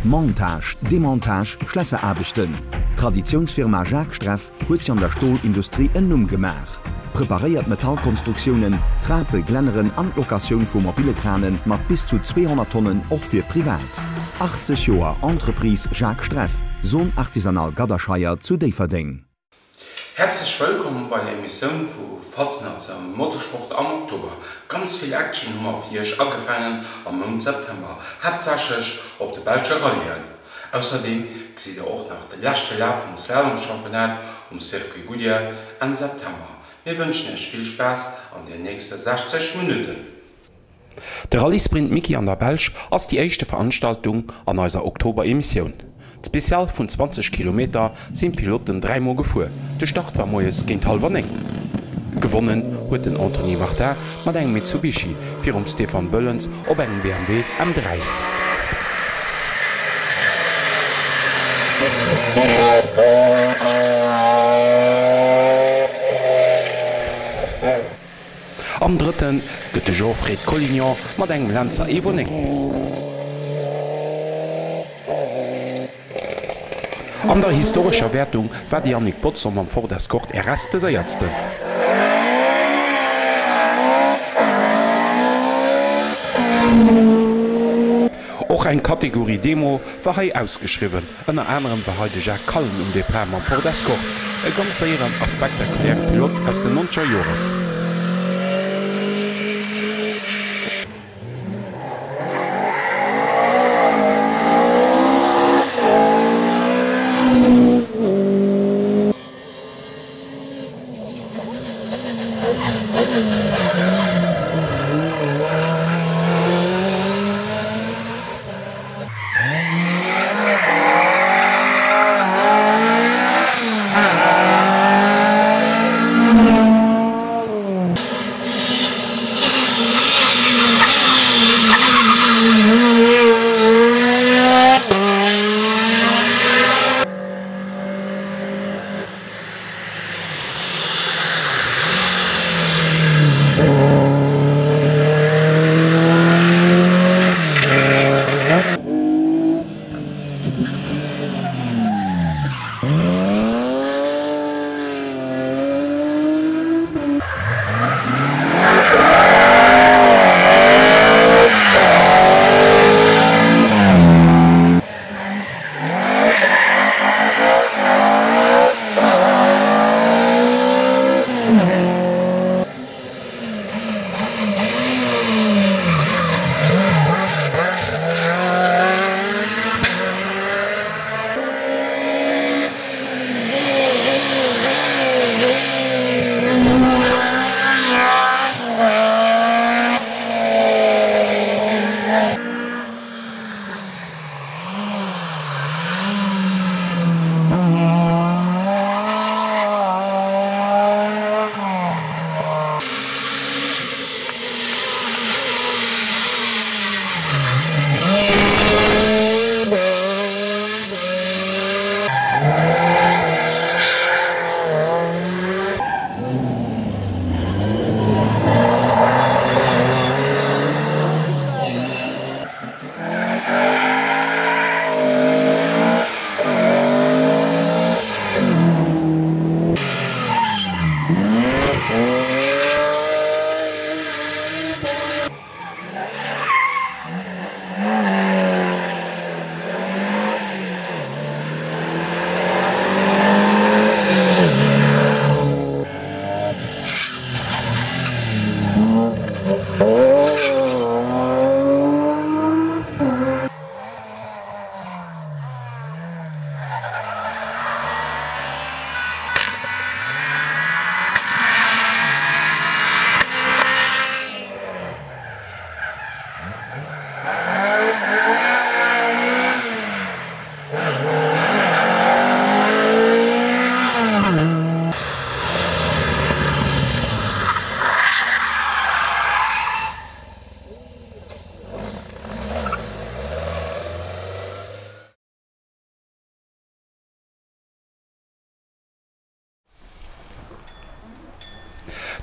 Montage, Demontage, Schlesseraarbechten. D'Traditiounsfirma Jacques Streff huet sech an der Stolindustrie en Numm gemaach. Preparéiert Metallkonstruktiounen, Trape, Glänneren an d'Locatioun vu mobile Krane mat bis zu 200 Tonnen och fir privat. 80 Joer Entreprise Jacques Streff, Zone Artisanale Gadderscheier zu Déifferdeng. Häerzlech wëllkomm bei der Emissioun vu Faszinatioun Motorsport am Oktober. Ganz vill Action hu mer fir iech agefaangen am Mount September, haaptsächlech op de belsche Rallyen. Ausserdeem gesitt der och nach de leschte Laf vum Slalom-Championnat um Circuit Goodyear Enn September. Mir wënschen iech vill Spaass an den nächste 60 Minutten. De Rallye-Sprint Micky an der Belsch ass déi éischte Veranstaltung an eiser Oktober-Emissioun. D'Special vun 20 Kilometer sinn d'Piloten 3 mol gefuer. De Start war moies géint hallwer 9. Gewonnen huet den Anthony Martin mat engem Mitsubishi virum Stefan Böllens op engem BMW M3. Am drëtte gëtt de Geoffrey Collignon mat engem Lancer Evo 9. An der historescher Wäertung war de Yannick Bodson mam Ford Escort RS de séiersten. Och eng Kategorie Demo war hei ausgeschriwwen. Ënner anerem war hei de Jacques Kallen um Depart mam Ford Escort, e ganz séieren a spektakuläre Pilot aus den nonzeger Joren.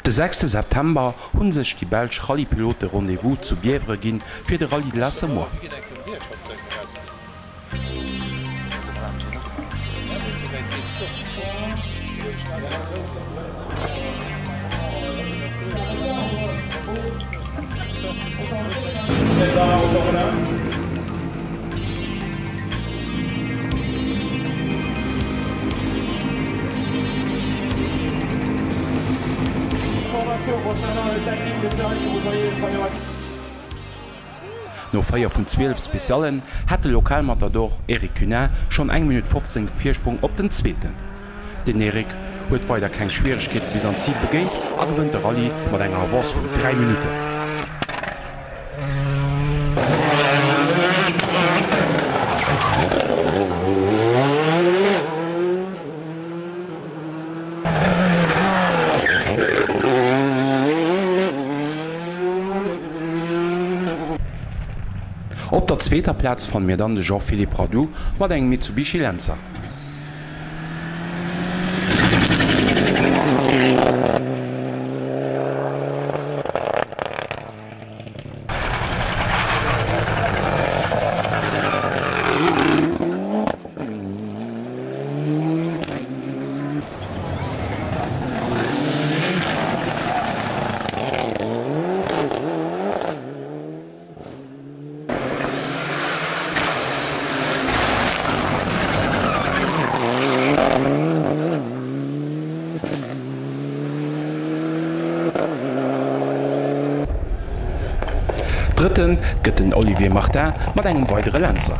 De sechste September hu sech déi belsch Rallye-Pilote Rendez-vous zu Bièvre ginn fir de Rallye de la Semois. No 4 vun 12 Speciallen hat de Lokalmatador Eric Cunin schonn eng Minutt 15 Virsprong op den Zweeten. Den Eric huet weider keng Schwieregkeete bis an d'Zil begéint a gewënnt de Rallye mat enger Avance vun 3 Minutten. Op der zweeter Plaz fanne mir dann de Jean-Philippe Radoux mat engem Mitsubishi Lancer. Drëtte gëtt den Olivier Martin mat engem weidere Lancer.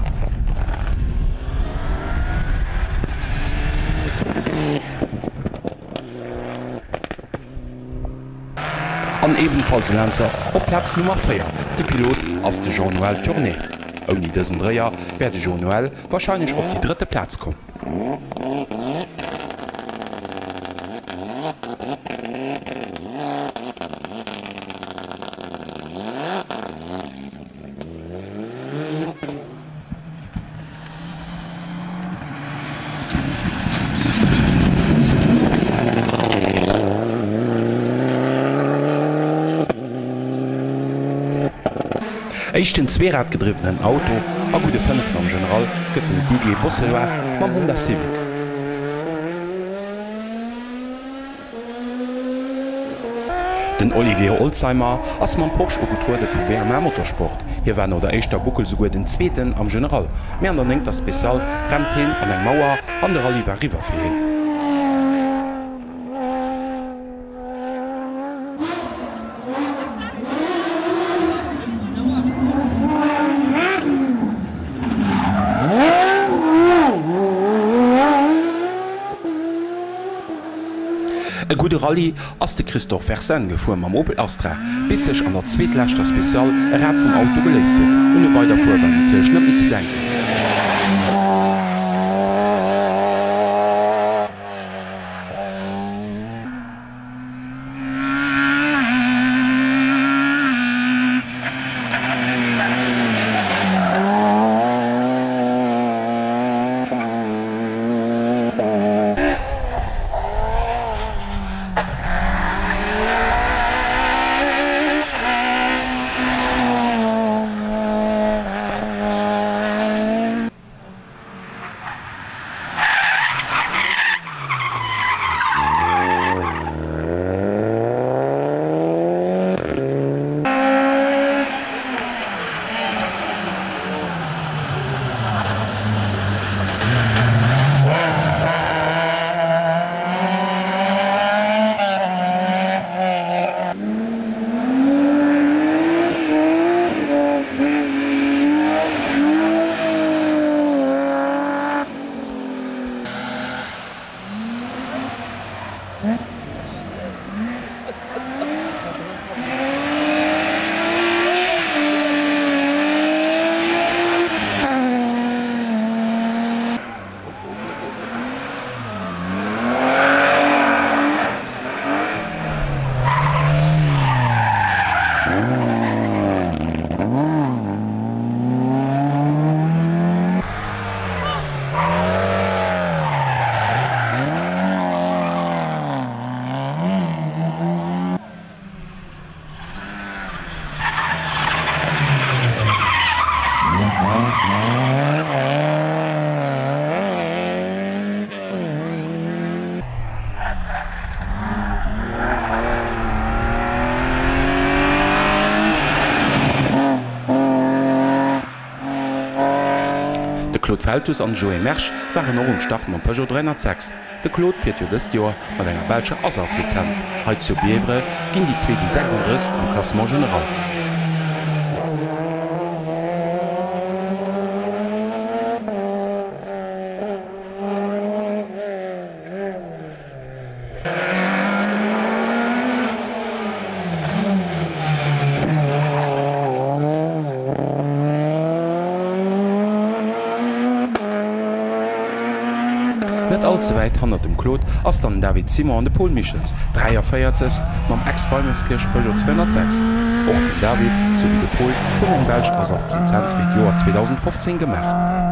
An ebenfalls Lancer op Plaz Nummer 4. De Pilot ass de Jean-Noël Tourné. Ouni dësen Dréier wär de Jean-Noël warscheinlech op déi drëtte Plaz komm. Éischten zweeradgedriwwenen Auto a gudde Fënneften am General gëtt den Didier Bosseloir mam Honda Civic. Den Olivier Holzheimer ass mam Porsche ugetruede vu BMA Motorsport. Hie war no der éischter Buckel souguer den Zweeten am General, mee an der néngter Special rennt hien an eng Mauer an de Rallye war riwwer fir hien. E gudde Rallye ass de Christophe Versen gefuer mam Opel Astra, bis sech an der zweetleschter Special e Rad vum Auto geléist huet. Un e Weiderfuere war natierlech net méi ze denken. Claude Feltus an de Joé Mersch waren och um Start mam Peugeot 306. De Claude fiert jo dëst Joer mat enger belscher Asaf-Lizenz. Hei zu Bièvre ginn déi zwee déi 36. am Classement general. Net all ze wäit hannert dem Claude ass dann den David Simon an de Paul Michels, 43. Mam Ex-Weimerskirch Peugeot 206. Och den David, sou wéi de Paul, hunn eng belsch Asaf-Lizenz fir d'Joer 2015 gemaach.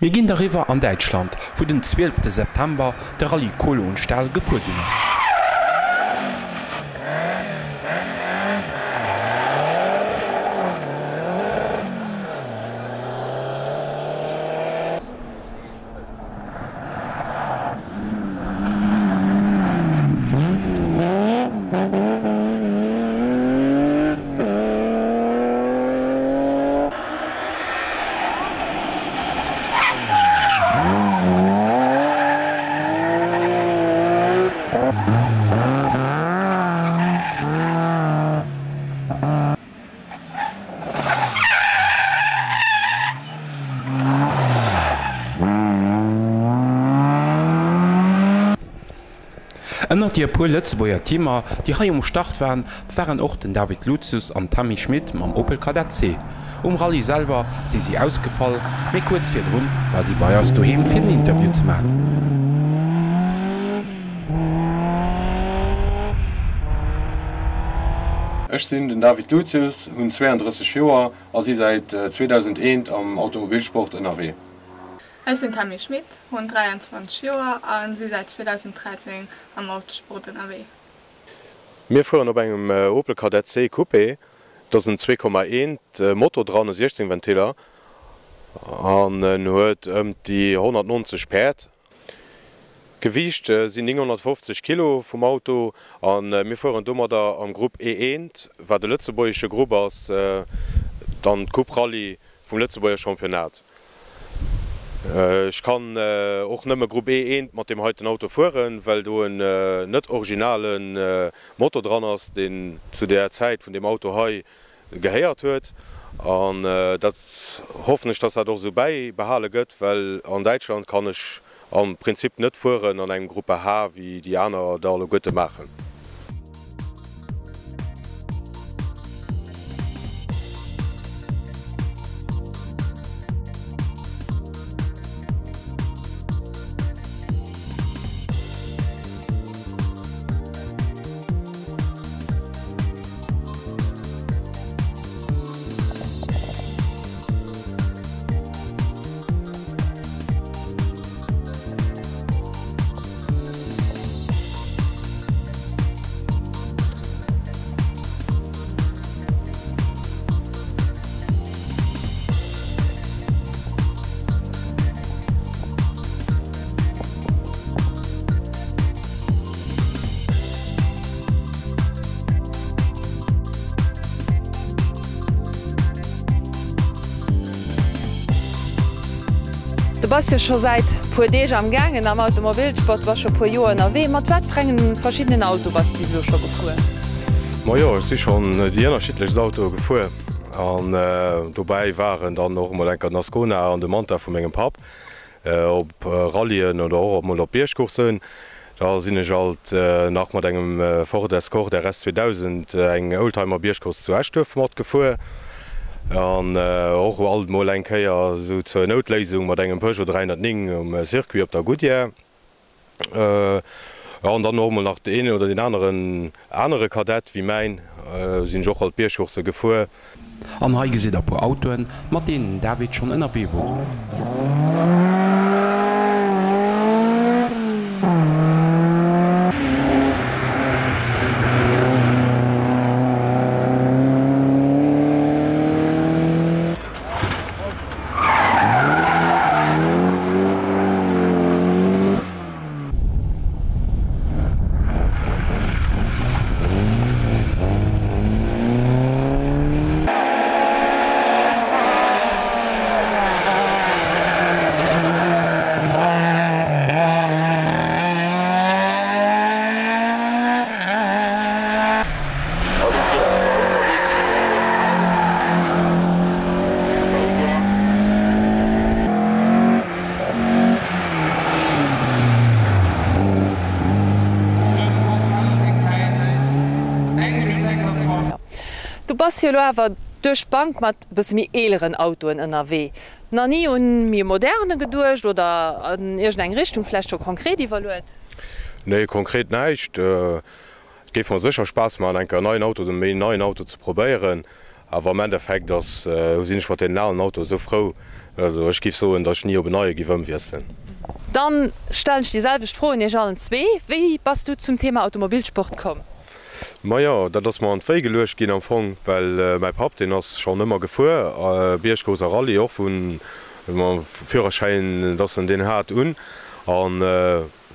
Mir ginn da riwwer an Däitschland, wou den 12 September de Rallye Kohle und Stahl gefuer ginn ass. Ënnert déi e puer Lëtzebuerger Teamer, déi hei um Start waren, waren och den David Luzius an d'Tammy Schmit mam Opel Kadett C. Um Rallye selwer si si ausgefall, mee kuerz virdrun war si bei eis doheem fir den Interview ze man. Ech sinn den David Luzius, hunn 32 Joer a si säit 2001 am Automobilsport ënnerwee. Ech sinn d'Tammy Schmit, hunn 23 Joer a si säit 2013 am Autosport ënnerwee. Mir fueren op engem Opel Kadett C Coupé. Et ass en 2,1 Motor dran, e 16 Ventiller an en huet ëm déi 190 Päerd. D'Gewiicht sinn 950 Kilo vum Auto a mir fueren domadder am Grupp E1, wat e lëtzebuergesche Grupp ass, dann d'Coupe Rallye vum Lëtzebuerger Championnat. Ech kann och nëmme Grupp E1 mat deem heiten Auto fueren, well do en net originale Motor dran ass, deen zu där Zäit vun deem Auto hei gehéiert huet. An dat hoffen ech, dass dat och esou bäibehale gëtt, well an Däitschland kann ech am Prinzip net fueren an engem Gruppe H, wéi déi aner der alleguerte maachen. Du bass jo scho säit puer Deeg am gaangen am Automobilsport, du bass scho puer Joer ënnerwee. Mat wat fir engem verschiddenen Auto bass du bis elo scho gefuer? Majo, ech si schonn déi ënnerschiddlechst Autoe gefuer an dobäi waren dann och emol enker den Ascona an de Manta vu mengem Papp. Op Rallyen oder och emol op Biergcoursen. Da sinn ech alt nach mat engem Ford Escort RS 2000 eng Oldtimer-Biergcourse zu Eschduerf matgefuer. An och alt emol eng Kéier esou zur Noutléisung mat engem Peugeot 309 um Circuit op der Goodyear. Jo, an dann och emol nach deen oder deen aneren anere Kadett wéi mäin, sinn ech och alt Biergcoursse gefuer. An hei gesitt der puer Autoen, mat deenen den David schonn ënnerwee wor. Du bass jo elo awer duerch d'Bank mat e bësse méi eeleren Autoen ënnerwee. Nach ni un méi e moderne geduecht oder an iergend eng Richtung vläicht scho konkret iwwerluet? Nee, konkret näischt. Et géif mer sécher Spaass maachen, eng Kéier en neien Auto oder e méi neien Auto ze probéieren. Awer am Endeffekt ass, sinn ech mat deenen alen Autoe sou frou. Also ech géif soen, datt ech ni op en neie géif ëmwiesselen. Dann stellen ech déi selwecht Fro un iech allen zwee, Wéi bass du zum Thema Automobilsport komm? Majo, dat ass mer an d'Wéi geluecht ginn am Fong, well mäi Papp, deen ass schonn ëmmer gefuer, Biergcourse a Rallye, och vu mam Führerschäin, datt en deen hat, un. An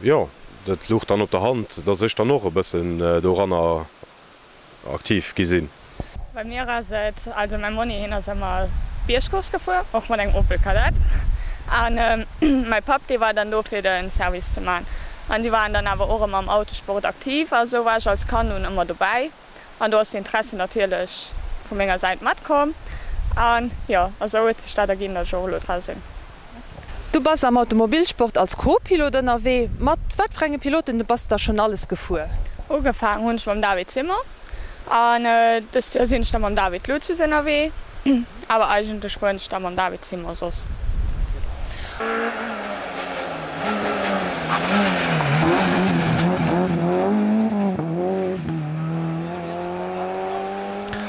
jo, dat louch dann op der Hand, datt ech dann och e bëssen doranner aktiv gi sinn. Bei mir ass et, also mäi Monni hien ass ëmmer Biergcourse gefuer, och mat engem Opel Kadett, an mäi Papp dee war dann do fir de Service ze man, an déi waren dann awer och ëmmer am Autosport aktiv, a sou war ech als Kand un ëmmer dobäi, an do ass d'Interesse natierlech vu menger Säit matkomm, an jo, a sou huet sech dat erginn, datt ech och elo dra sinn. Du bass am Automobilsport als Co-Pilot ënnerwee. Mat wat fir enge Piloten bass de da schonn alles gefuer? Ugefaangen hunn ech mam David Zimmer an dëst Joer sinn ech da mam David Lucius ënnerwee. Awer eigentlech fueren ech da mam David Zimmer soss.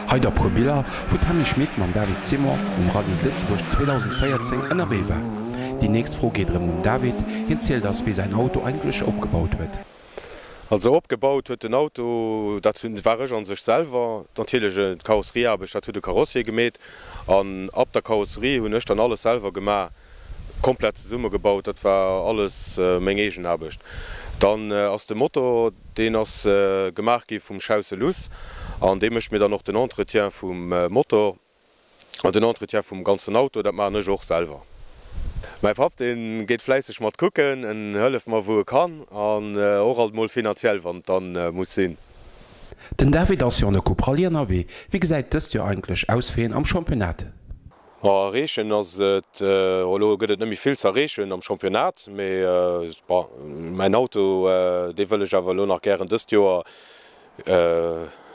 Hei der puer Biller wou d'Tammy Schmit mam David Simon um Rallye Lëtzebuerg 2014 ënnerwee war. Déi nächst Fro geet erëm un David, hien zielt eis wéi säin Auto eigentlech opgebaut huet. Also opgebaut huet den Auto, dat war ech an sech selwer, natierlech d'Karosserieaarbecht, dat huet de Karossier gemeet an ab der Karosserie hunn ech dann alles selwer gemaach. Komplett zesummegebaut, dat war alles meng eegen Aarbecht. Dann ass de Motor, deen ass gemaach gi vum Schausse Luss an dee mécht mir dann och den Entretien vum Motor an den Entretien vum ganzen Auto, dat maachen ech och selwer. Mäi Papp, dee geet fläisseg mat kucken, en hëlleft mer wou e kann an och alt mol finanziell, wann et dann muss sinn. Den David ass jo an der Coupe Rallye ënnerwee. Wéi gesäit dëst Joer eigentlech aus fir hien am Championnat? Ma erreechen ass et, elo gëtt et net méi vill ze erreechen am Championnat, mee bon, mäin Auto, dee wëll ech awer elo nach gären dëst Joer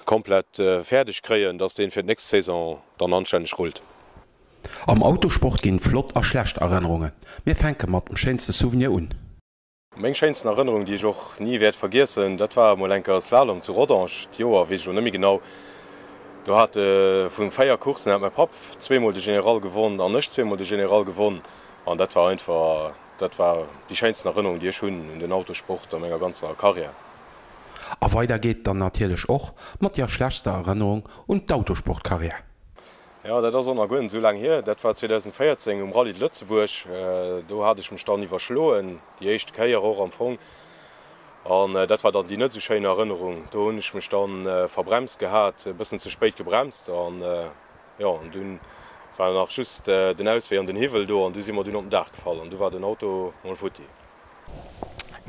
komplett fäerdeg kréien, dass deen fir d'nächst Saison dann anstänneg rullt. Am Autosport ginn flott a schlecht Erënnerungen. Mir fänke mat dem schéinste Souvenir un. Meng schéinsten Erënnerung, déi ech och ni wäert vergiessen, dat war emol eng Kéier e Slalom zu Rodange, d'Joer weess ech elo net méi genau. Do hat vu 4 Courssen hat mäi Papp zweemol de General gewonn an ech zweemol de General gewonn an dat war einfach, dat war déi schéinsten Erënnerung, déi ech hunn un den Autosport a menger ganzer Karriär. A weider geet dann natierlech och mat der schlechtster Erënnerung un d'Autosportkarriär. Jo, dat ass och nach guer net esou laang hier. Dat war 2014 um Rallye de Lëtzebuerg. Do hat ech mech dann iwwerschloen, déi éischte Kéier och am Fong. An dat war dann déi net esou schéin Erënnerung. Do hunn ech mech dann verbremst gehat, e bëssen ze spéit gebremst an jo, an dunn war nach just den Auswee an den Hiwwel do an du si mer dunn op den Daach gefall an du war den Auto mol futti.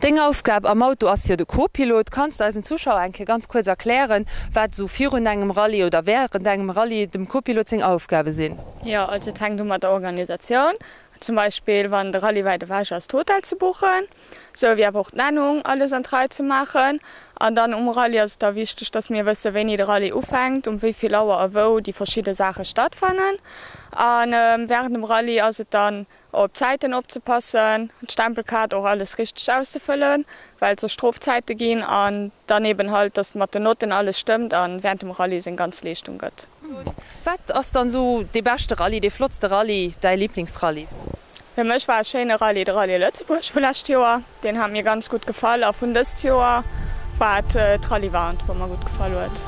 Deng Aufgab am Auto ass jo de Co-Pilot. Kanns de eisen Zuschauer eng Kéier ganz kuerz erklären, wat esou virun engem Rallye oder wärend engem Rallye dem Co-Pilot seng Aufgabe sinn? Jo, also et fänkt u mat der Organisatioun, zum Beispill wann de Rallye wäit ewech ass, d'Hotel ze buchen, sou wéi awer och d'Nennung, alles an d'Rei ze maachen. An dann um Rallye ass et da wichteg, dass mir wësse wéini de Rallye ufänkt, um wéi vill Auer a wou déi verschidde Saache stattfannen. A wärend dem Rallye ass et dann Op d'Zäiten opzepassen, d'Stempelkaart och alles richteg auszefëllen, well et soss Strofzäite ginn an dann eben halt, dass mat den Notten alles stëmmt an während dem Rallye seng ganz Leeschtung gëtt. Wat ass dann esou dee beschte Rallye, dee flottste Rallye, däi Liblingsrallye? Fir mech war e schéine Rallye de Rallye Lëtzebuerg vu lescht Joer. Deen hat mir ganz gutt gefall a vun dëst Joer war et d'Rallye Warnt wou mer gutt gefall huet.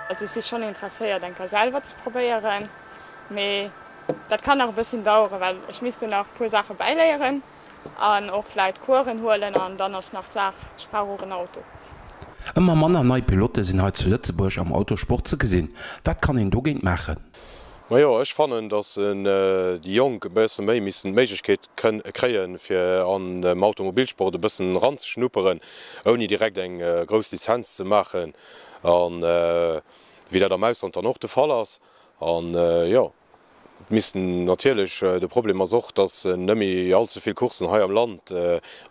Also ech si schonn interesséiert eng Kéier selwer ze probéieren, mee dat kann nach e bësschen daueren, well ech misst do nach e puer Saache bäiléieren. An och vläit Coursen huelen an dann ass nach d'Saach, ech brauch och en Auto. Ëmmer manner nei Pilote sinn hei zu Lëtzebuerg am Autosport ze gesinn. Wat kann een dogéint maachen? Majo, ech fannen, datt déi Jonk e bësse méi missten d'Méiglechkeet kréien, fir an dem Automobilsport e bëssen eranzeschnupperen, ouni direkt eng grouss Lizenz ze maachen, an wéi dat am Ausland dann och de Fall ass. An jo. Et missten natierlech, de Problem ass och, datt net méi all ze vill Courssen hei am Land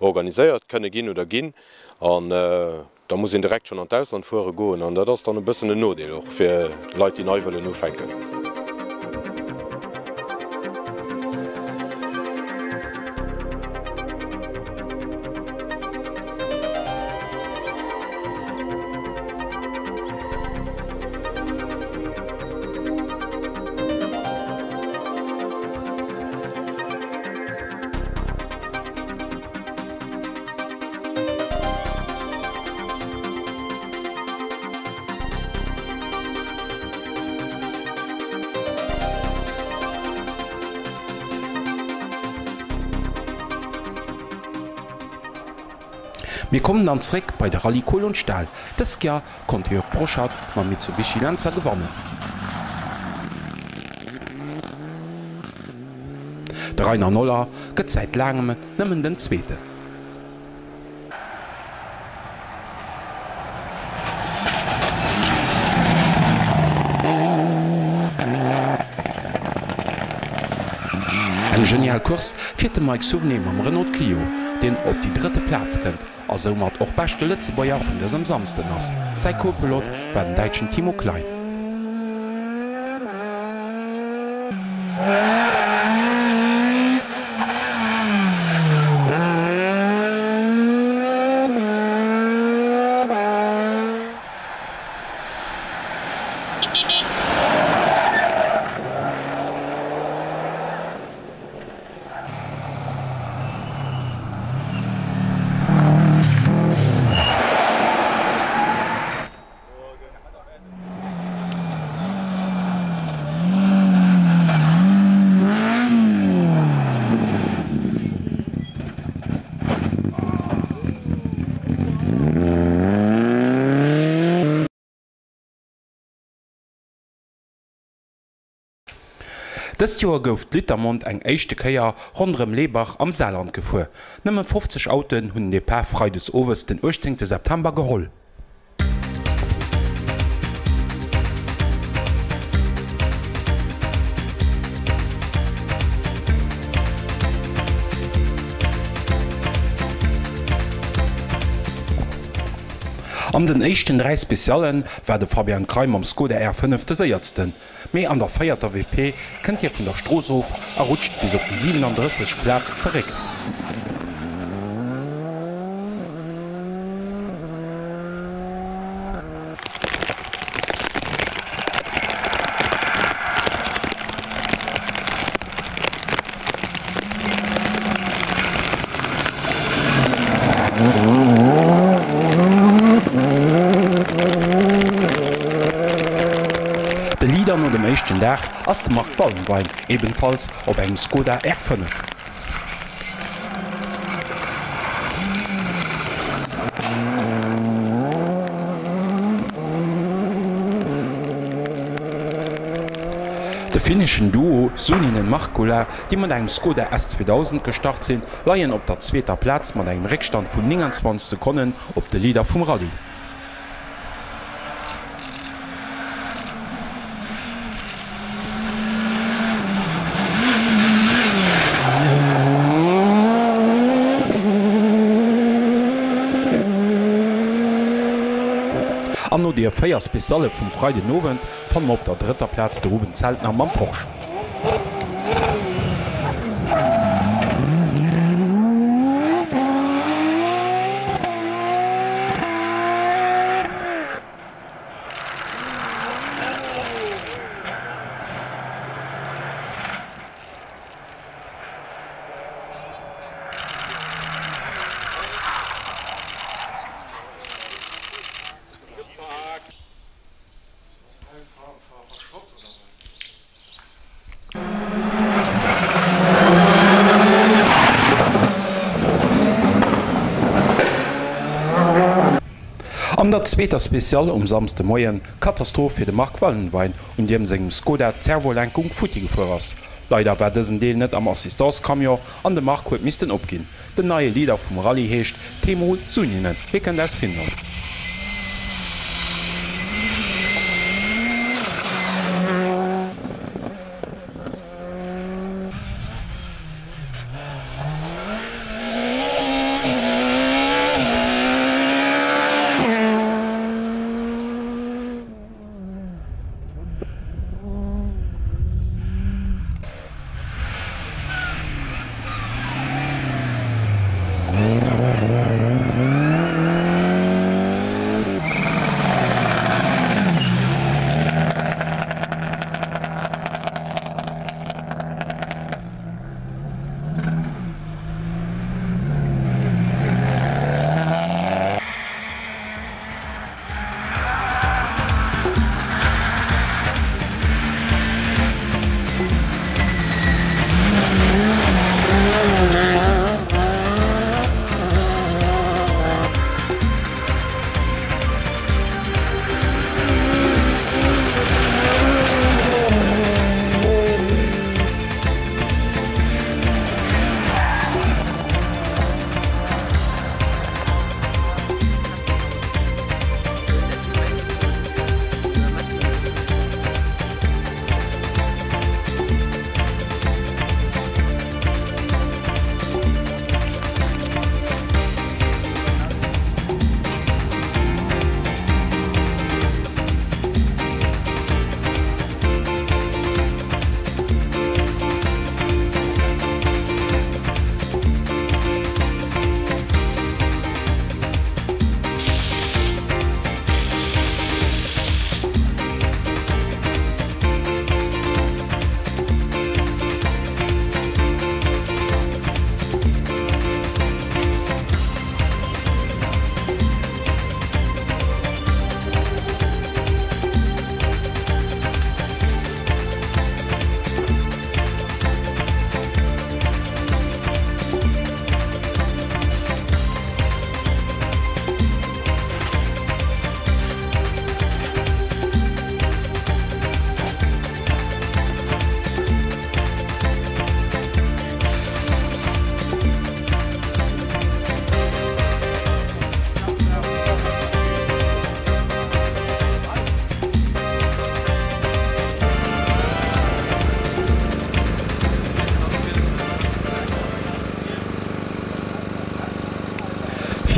organiséiert kënne ginn oder ginn. An da muss een direkt schonn an d'Ausland fuere goen an dat ass dann e bëssen en Nodeel och fir Leit, déi nei wëllen ufänken. Mir kommen dann zréck bei de Rallye Kohl und Stahl. Dës Kéier konnt de Jörg Broschat mam Mitsubishi Lancer gewannen. De Rainer Noller gëtt säit laangem nëmmen den Zweeten. Genial Course fiert de Mike Souvené mam Renault Clio, deen op déi drëtte Plaz kënnt a soumat och beschte Lëtzebuerger vun dësem Samsden ass. Säi Co-Pilot war den Däitschen Timo Klein. Dëst Joer gouf d'Littermont eng éischte Kéier ronderëm Lebach am Saarland gefuer. Nëmme 50 Autoen hunn den Depart freides owes den 18 September geholl. An den éischten 3 Speciallen war de Fabian Krey mam Skoda R5 de séiertsten, mee an der véierter WP kënnt hie vun der Strooss of a rutscht bis op déi 37. Plaz zeréck. De Leader no dem éischten Dag ass de Marc Wallenwein, ebenfalls op engem Skoda R5. De finneschen Duo Suninen-Markkula, déi mat engem Skoda S 2000 gestart sinn, leien op der zweeter Plaz mat engem Réckstand vun 29 Sekonnen op de Leader vum Rallye. An no deer 4 Specialle vum Freidenowend fanne mer op der drëtter Plaz de Ruben Zeltner mam Porsche. An der zweeter Speciale um Samsdemoien, Katastroph fir de Marc Wallenwein, un diem sengem Skoda d'Servolenkung futti gefuer ass. Leider war dësen Deel net am Assistance-Camion an de Marc huet missten opginn. Den neie Leader vum Rallye heescht Teemu Suninen, hie kënnt aus Finnland.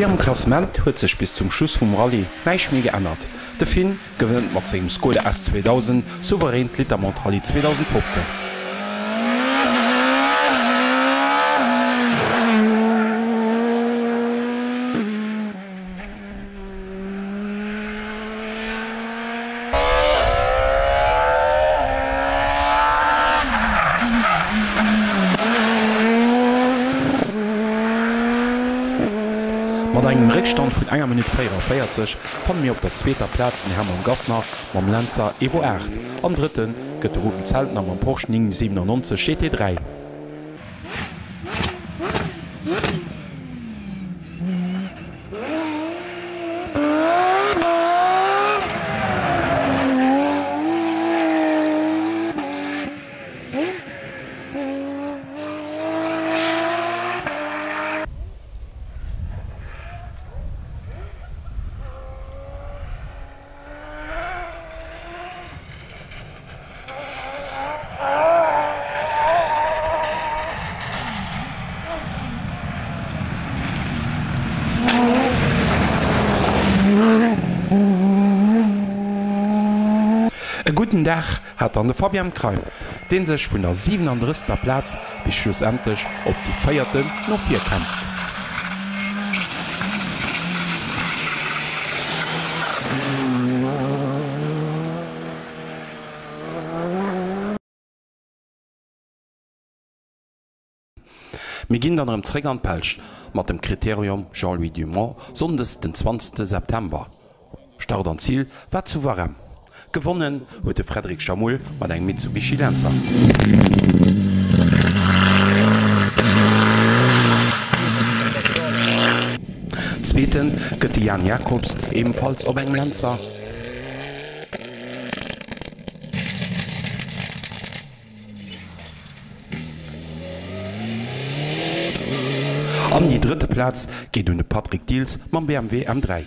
Vir am Klassement huet sech bis zum Schluss vum Rallye näischt méi geännert. De Finn gewënnt mat sengem Skoda S2000 souverän d'Litermont Rallye 2015. Mat engem Réckstand vun enger Minutt 44 fanne mir op der zweeter Plaz den Hermann Gassner mam Lancer Evo 8 an drëtte gëtt de Ruben Zeltner mam Porsche 997 GT3. E gudden Dag hat dann de Fabian Kreim, dee sech vun der 37. Plaz bis schlussendlech op déi véierten no vir kämpft. Mir ginn dann erëm zréck an d'Belsch mat dem Kriterium Jean-Louis Dumont, Sonndes den 20 September. Start an Zil war zu Waremme. Gewonnen huet de Frédéric Jamoul mat engem Mitsubishi Lancer. Zweete gëtt de Jan Jacobs, ebenfalls op engem Lancer. An déi drëtte Plaz geet un de Patrick Dils mam BMW M3.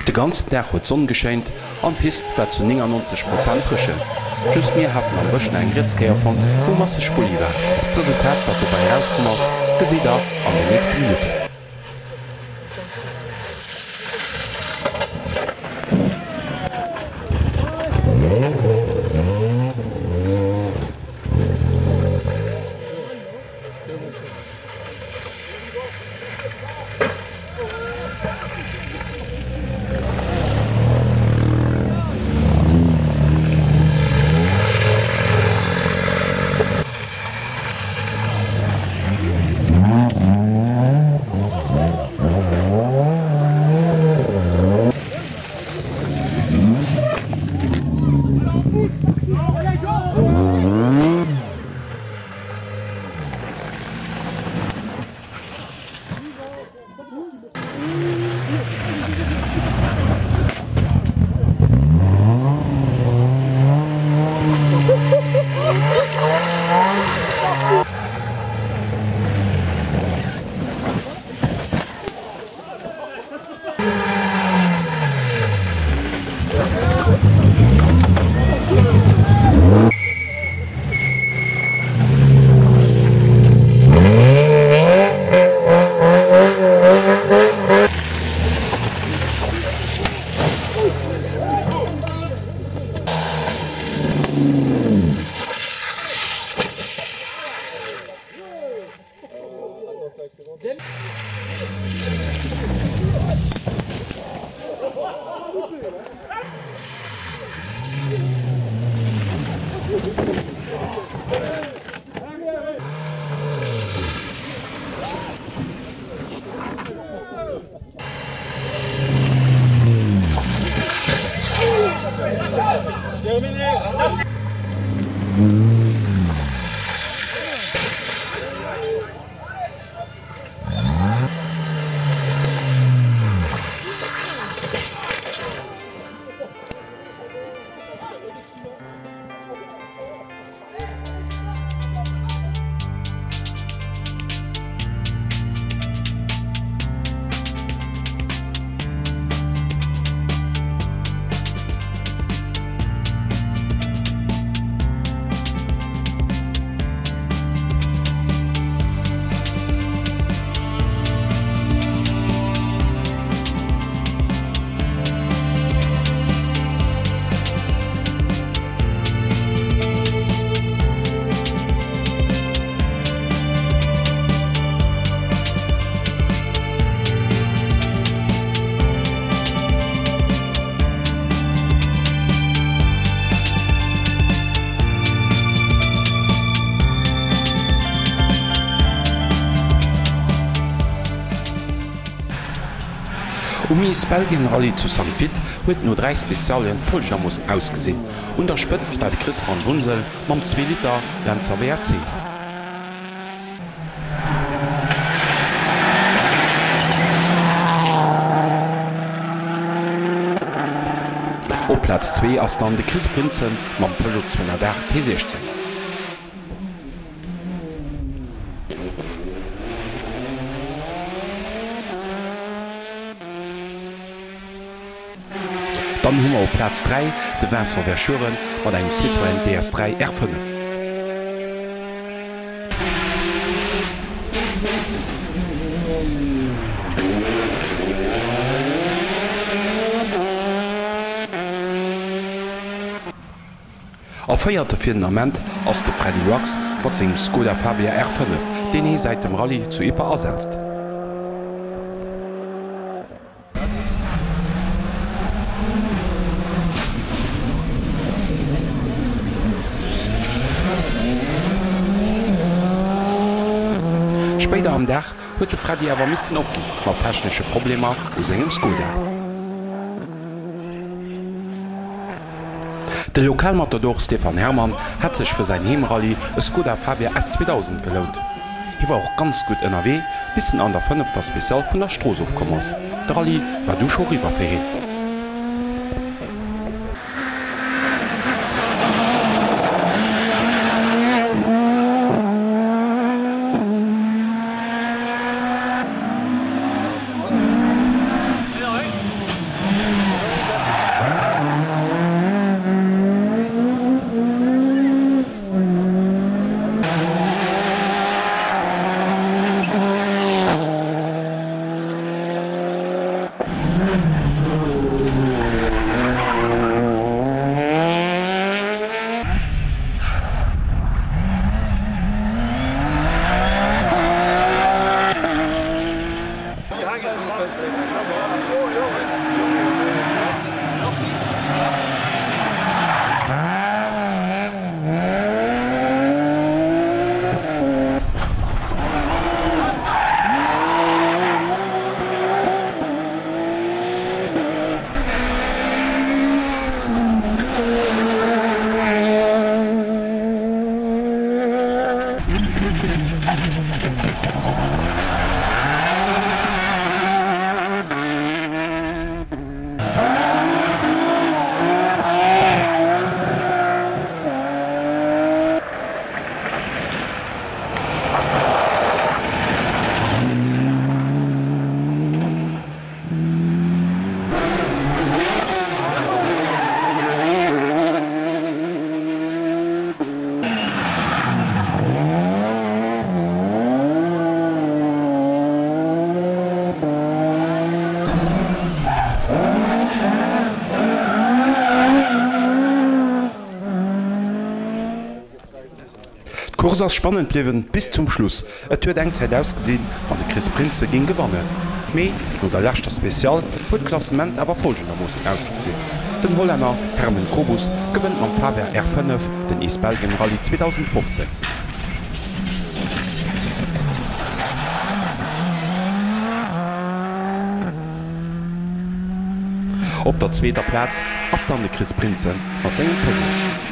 De ganzen Dag huet d'Sonn geschéint an d'Pist war zu 99 Prozent dréchen. Just mir haten am Bësch nach eng Rietskéier fonnt, wou masseg Bulli war. D'Resultat wat dobäi erauskomm ass, gesitt der an den nächste Minutten. Um Miss Belgien Rallye zu Sankt Vith huet no 3 Specialien folgendermoossen ausgesinn, Un der Spëtzt war de Chris van Wunsel mam 2 Liter Lancer WRC. Op Plaz 2 ass dann de Chris Prinsen mam Peugeot 208 T16. Dann hu mer op Plaz 3 de Vincent Verschueren mat engem Citroën DS3 R5. A véierte fir den Ament ass de Freddy Loix mat sengem Skoda Fabia R5, deen hee säit dem Rallye zu Ypres asetzt. Spéider am Dag huet de Freddy awer missten opginn mat technesche Problemer u sengem Skoda. De Lokalmatador Stéphane Herrmann hat sech fir säin Heemrallye e Skoda Fabia S 2000 gelount. Hie war och ganz gutt ënnerwee, bis en an der fënnefter Special vun der Strooss ofkomm ass. De Rallye war du scho riwwer fir hien. D'Course ass spannend bliwwen bis zum Schluss. Et huet eng Zäit ausgesinn, wann de Chris Prinsen géing gewannen. Mee no der leschter Special huet d'Klassement awer folgendermoossen ausgesinn, Den Hollänner Hermen Kobus gewënnt mam Faber R5 den East Belgian Rally 2015. Op der zweeter Plaz ass dann de Chris Prinsen mat sengem Peugeot.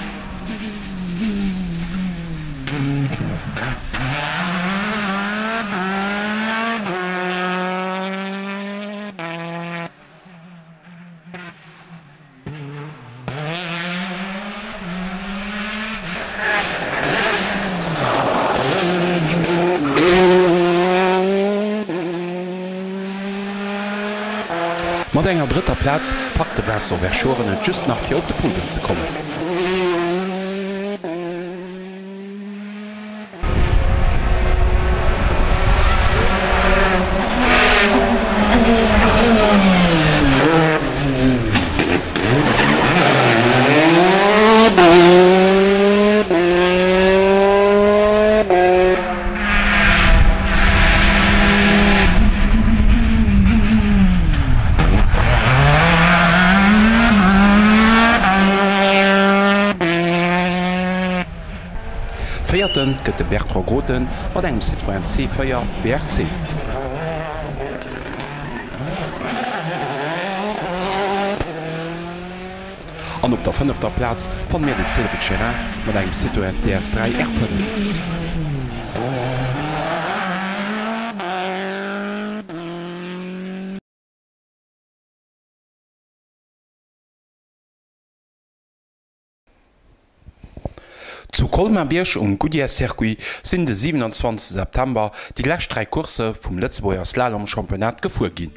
Mat enger drëtter Plaz packt de Vincent Verschueren et just nach fir op de Podium ze kommen. Véierten gëtt de Bertrand Groten mat engem Citroën C4 WRC. An op der fënnefter Plaz fanne mir de Cédric Chérin mat engem Citroën DS3 R5. Zu Colmar-Bierg um Goodyear Circuit sinn de 27 September déi lescht 3 Coursse vum Lëtzebuerger Slalom-Championnat gefuer ginn.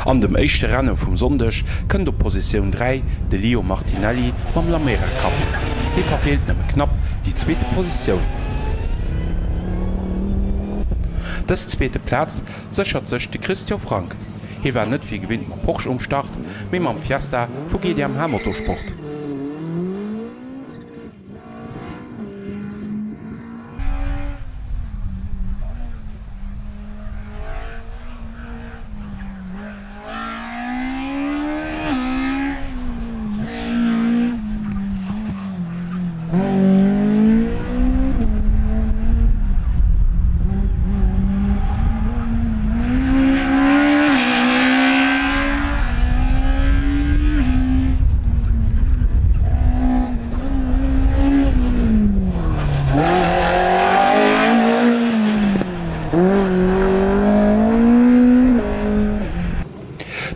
An dem éischte Renne vum Sonndeg kënnt op Positioun 3 de Lio Martinelli mam Lamera Cup. Hie verfeelt nëmme knapp déi zweete Positioun. Dës zweete Plaz séchert sech de Christian Frank. Hie war net wéi gewinnt mam Porsche um Start, mee mam Fiesta vu GDMH Motorsport.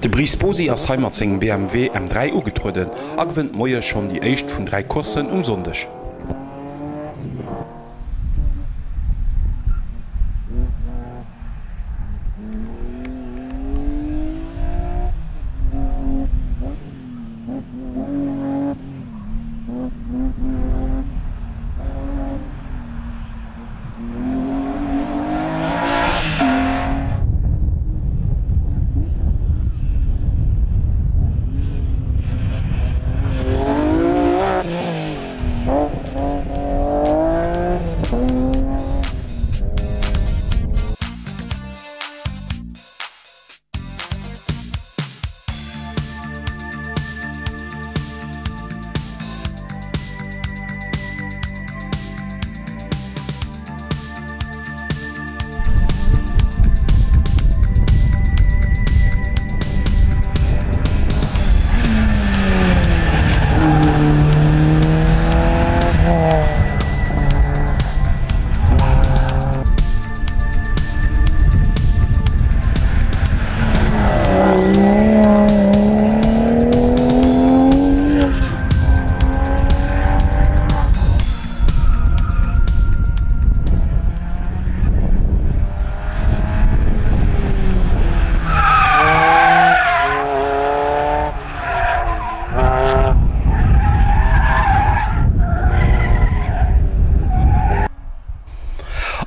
De Brice Bosi ass hei mat sengem BMW M3 ugetrueden a gewënnt moies schonn déi éischt vun 3 Courssen um Sonndeg.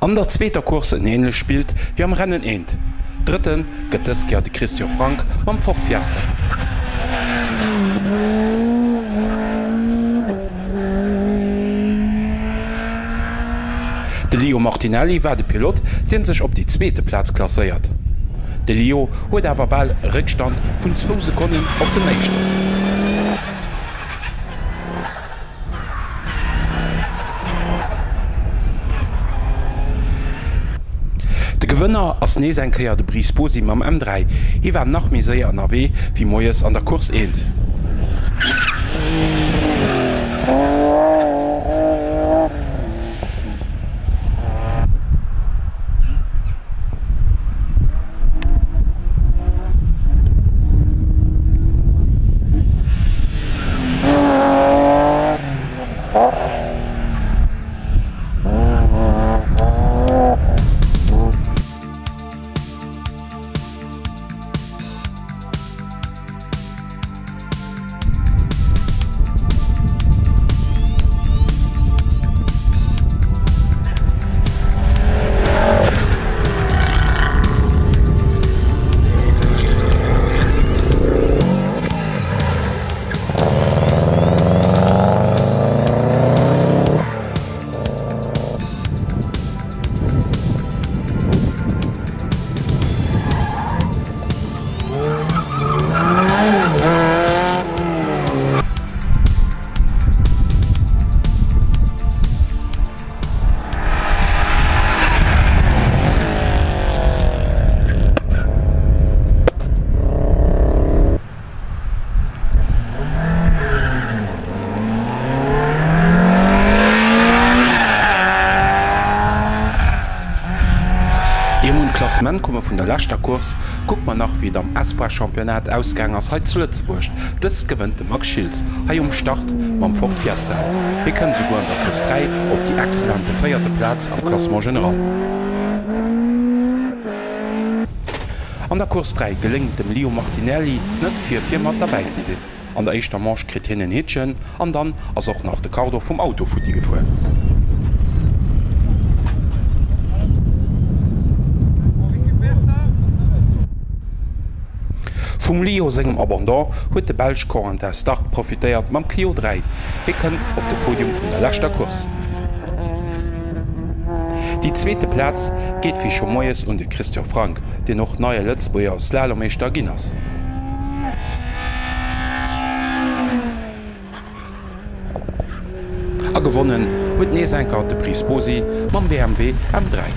An der zweeter Course en änlecht Bild wéi am Rennen eent. Drëtte gëtt dës Kéier de Christian Frank mam Ford Fiesta. De Lio Martinelli war de Pilot, dee sech op déi zweete Plaz klasséiert. De Lio huet awer bal e Réckstand vun zwou Sekonnen op den Éischten. De Gewënner ass nees eng Kéier de Brice Bosi mam M3. Hie war nach méi séier ënnerwee wéi moies an der Course 1. Ier mer un d'Klassement komme vun der leschter Course, kucke mer nach wéi et am Espoir-Championnat ausgaang ass hei zu Lëtzebuerg. Dëst gewënnt de Max Schiltz hei um Start mam Ford Fiesta. Hie kënnt esouguer an der Course 3 op déi excellente véierte Plaz am Classement général. An der Course 3 geléngt dem Lio Martinelli net fir vir mat derbäi ze sinn. An der éischter Manche kritt hien en Hittchen an dann ass och nach de Cardo vum Auto futti gefuer. Vum Lio sengem Abandon huet de Belsch Corentin Stark profitéiert mam Clio 3. Hie kënnt op de Podium vun der leschter Course. Déi zweete Plaz geet wéi scho moies un de Christian Frank, deen och neie Lëtzebuerger Slalommeeschter ginn ass. A gewonnen huet nees enker de Brice Bosi mam BMW M3.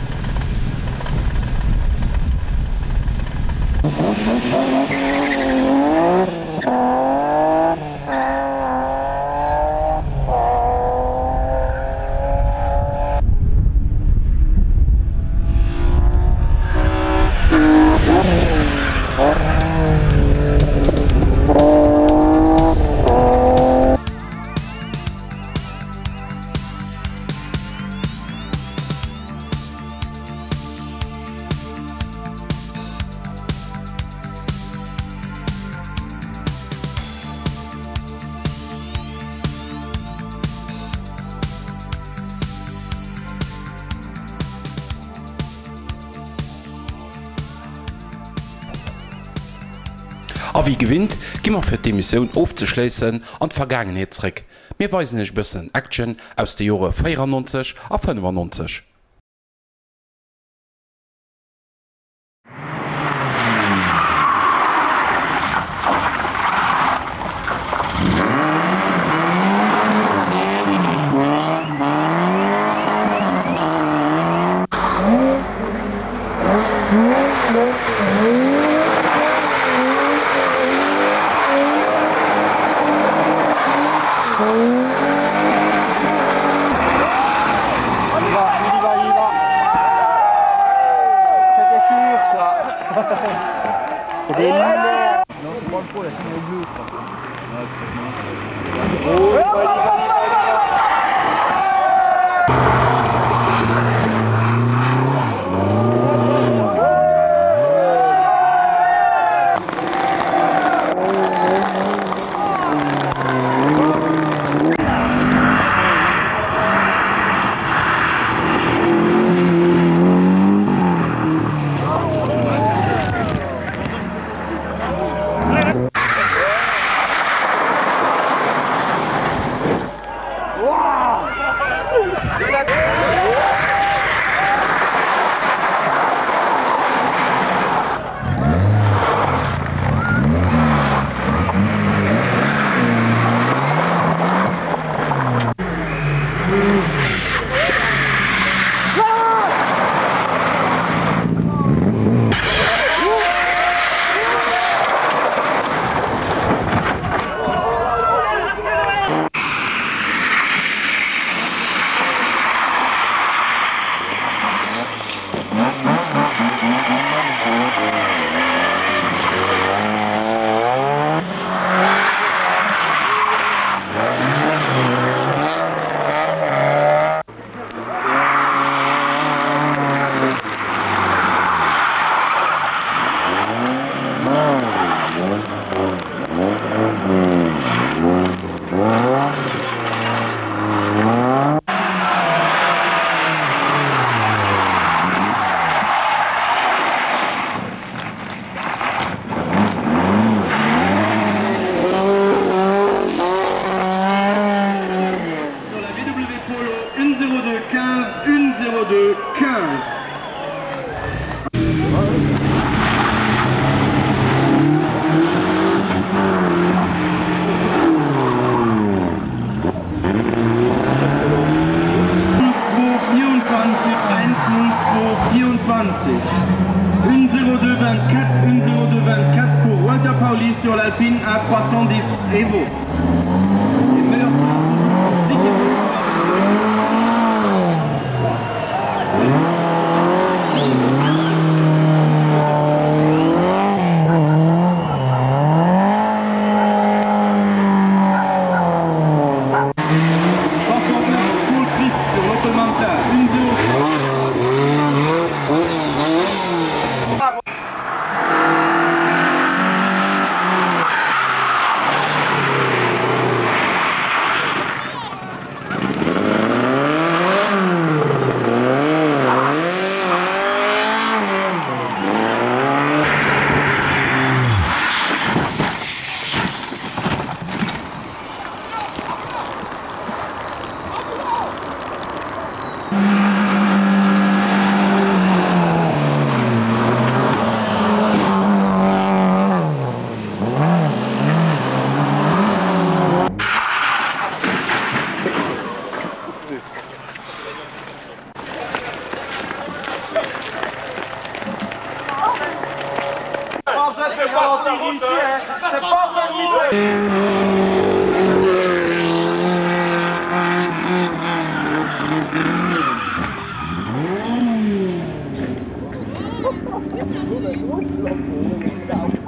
A wéi gewinnt gi mer fir d'Emissioun ofzeschléissen an d'Vergaangenheet zréck. Mir weisen iech e bëssen Action aus de Jore 94 a 95. Sur la VW Polo 1 02 15 1 02 15. Pour Walter Pauli sur l'Alpine A310 Evo.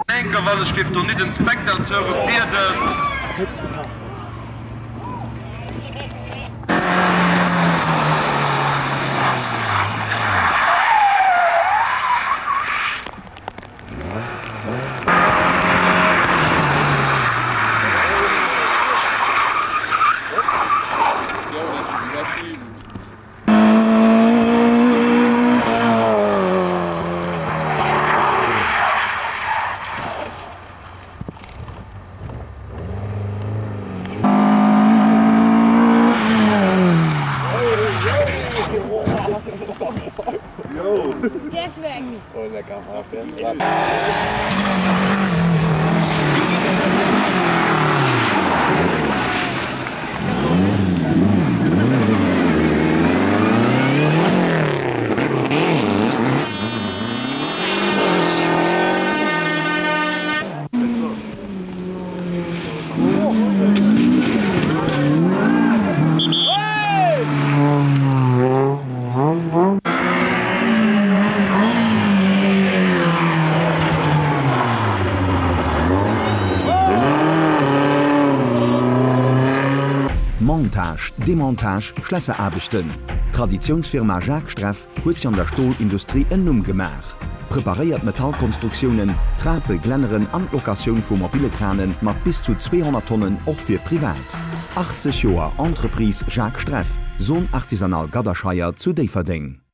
Denker, well ech géif do nit den Spectateure bieden. Montage, Demontage, Schlässeraarbechten, D'Traditiounsfirma Jacques Streff huet sech an der Stolindustrie en Numm gemaach. Preparéiert Metallkonstruktiounen, Trape, Glänneren an d'Locatioun vu mobile Krane mat bis zu 200 Tonnen och fir privat. 80 Joer Entreprise Jacques Streff, Zone Artisanale Gadderscheier zu Déifferdeng.